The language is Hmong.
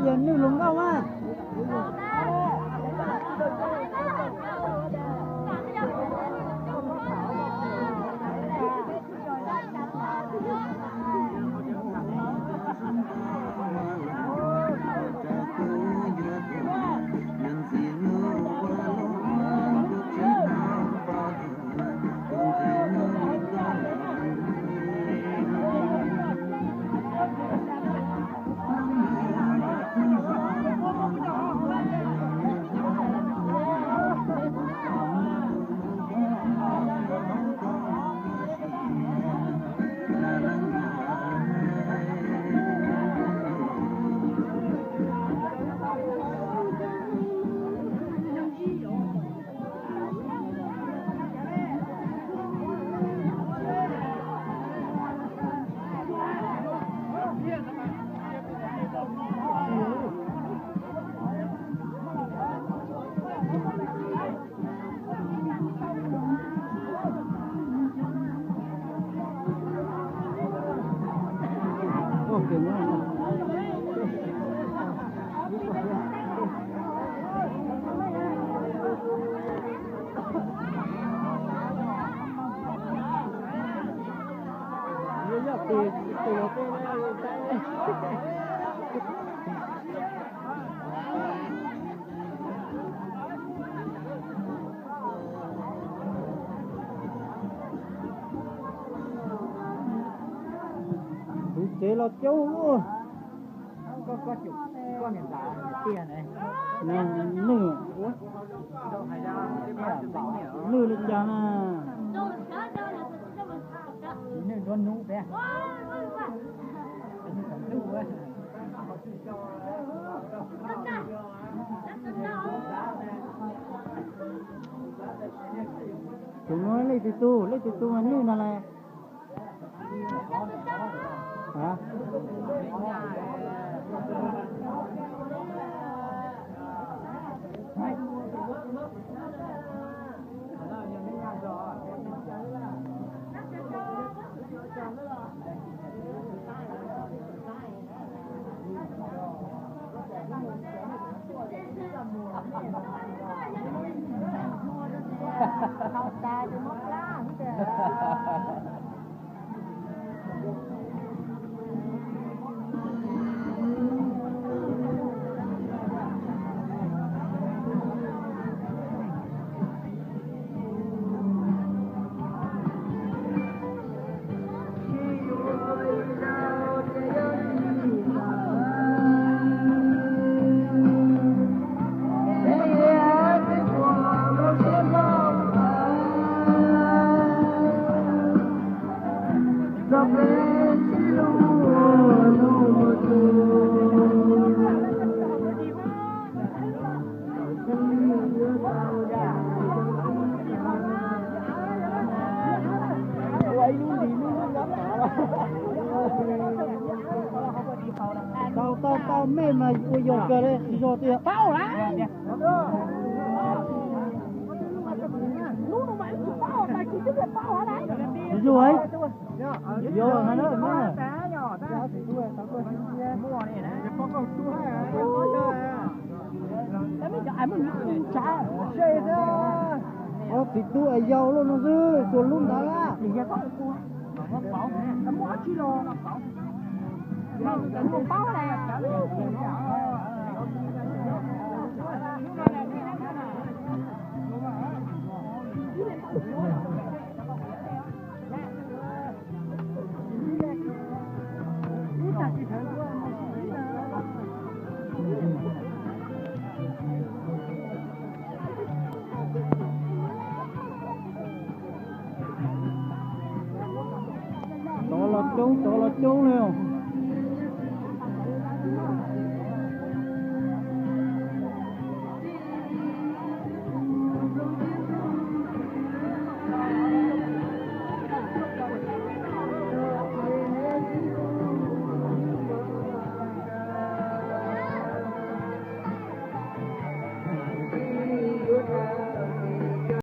Ces nws hluas nkauj mas. Tus tsev los coob luaj. Nws, nws li cas na? Tus no leej twg tug, leej twg tug mas nws no las. Tau tau tau, mej mas ua yog kawg li, tsis yog tiag. Paub lawm. Tsis yog, yog na. Ob txiv tub es yau luaj no xwb, tus lub ntawd a. Tod los coob, tod los coob li.